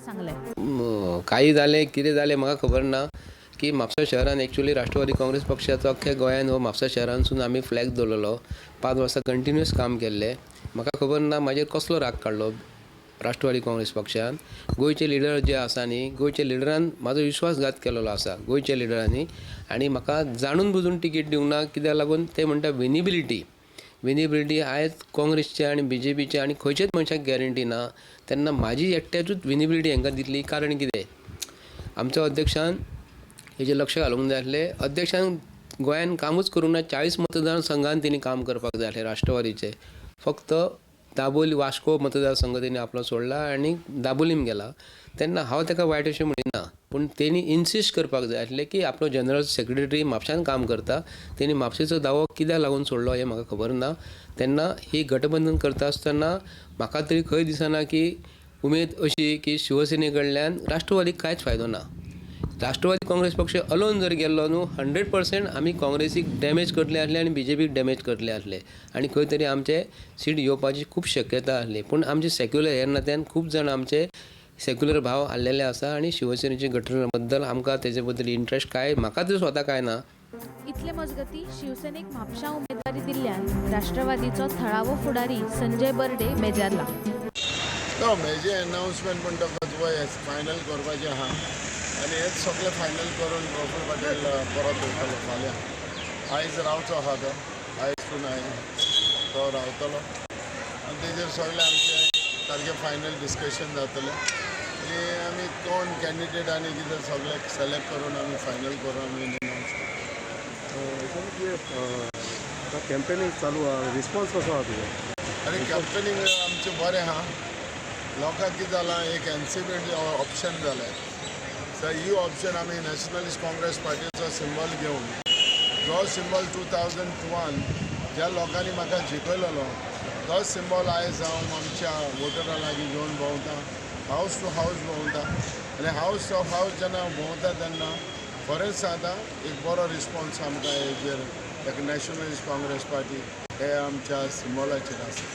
सांगलें. काही जालें कितें जालें म्हाका खबर ना की म्हापसा शहरान एक्चुअली राष्ट्रवादी काँग्रेस पक्षाचो अख्ख्या गोंयान हो म्हापसा शहरानसून आमी फ्लॅग दवरलेलो. 5 वर्सां कंटिन्युअस काम केल्लें. म्हाका खबर ना म्हाजेर कसलो राग काडलो राष्ट्रवादी काँग्रेस पक्षान. गोंयचे लिडर जे आसा न्ही, गोंयच्या लिडरान म्हाजो विश्वासघात केलेलो आसा गोंयच्या लिडरांनी, आनी म्हाका जाणून बुजून तिकीट दिवंक ना. कित्याक लागून ते म्हणटा विनिबिलिटी. विनिबिलिटी आयज काँग्रेसचे आनी बीजेपीचे आनी खंयचेच मनशाक गॅरंटी ना. तेन्ना म्हाजी एकट्याचूच विनिबिलिटी हांकां दितली कारण कितें? आमच्या अध्यक्षान हेजेर लक्ष घालूंक जाय आसलें. अध्यक्षान गोंयान कामूच करूंक ना. 40 मतदारसंघान तेणी काम करपाक जाय आसलें राष्ट्रवादीचें. फक्त दाबोली वास्को मतदारसंघ तेणी आपलो सोडला आनी दाबोलीम गेला. तेन्ना हांव ताका वायट अशें म्हणिना, पूण तेणी इन्सिस्ट करपाक जाय आसलें की आपलो जनरल सेक्रेटरी म्हापशान काम करता, तेणी म्हापशेचो दावो कित्याक लागून सोडलो हें म्हाका खबर ना. तेन्ना ही गटबंधन करता आसतना म्हाका तरी खंय दिसना की उमेद अशी की शिवसेने कडल्यान राष्ट्रवादीक कांयच फायदो ना. राष्ट्रवादी काँग्रेस पक्ष अलोन जर गेल्लो न्हू 100% आमी काँग्रेसीक डॅमेज करतले आसले आनी बीजेपीक डॅमेज करतले आसले आनी खंय तरी आमचे सीट येवपाची खूब शक्यता आसली. पूण आमचे सेक्युलर ह्या नात्यान खूब जाण आमचे सेक्युलर भाव आहलेले आसा आनी शिवसेनेचे गठना बद्दल आमकां तेजे बद्दल इंट्रस्ट काय म्हाका तरी स्वता काय ना. इतले मजगती शिवसेनेक म्हापशा उमेदवारी दिल्ल्यान राष्ट्रवादीचो थळावो फुडारी संजय बर्डे बेजारला. तो म्हजें अनाउन्समेंट म्हणटकच वय फायनल करपाचें आहा आनी हेच सगळें फायनल करून प्रफुल्ल पटेल परत वयतलो फाल्यां. आयज रावचो आहा तो, आयज टू नायट तो रावतलो आनी तेजेर सगळें आमचें सारकें फायनल डिस्कशन जातलें आनी आमी कोण कॅन्डिडेट आनी कितें सगळें सिलेक्ट करून आमी फायनल करून आमी अनाउन्स करतले. कॅम्पेनींग चालू आहा, रिस्पॉन्स कसो आहा तुजो? आनी कॅम्पेनींग आमचें बरें आहा. लोकांक कितें जालां, एक एनसीपी ऑप्शन जालें. सो ही ऑप्शन आमी नॅशनलिस्ट काँग्रेस पार्टीचो सिंबल घेवन, जो सिंबल 2002 ज्या लोकांनी म्हाका जिखयलेलो तो सिंबल आयज हांव आमच्या वोटरां लागीं घेवन भोंवता, हावस टू हावस भोंवता आनी हावस टू हावस जेन्ना भोंवता तेन्ना खरेंच सांगता एक बरो रिस्पॉन्स आमकां हेजेर एक नॅशनलिस्ट काँग्रेस पार्टी हे आमच्या सिंबलाचेर आसा.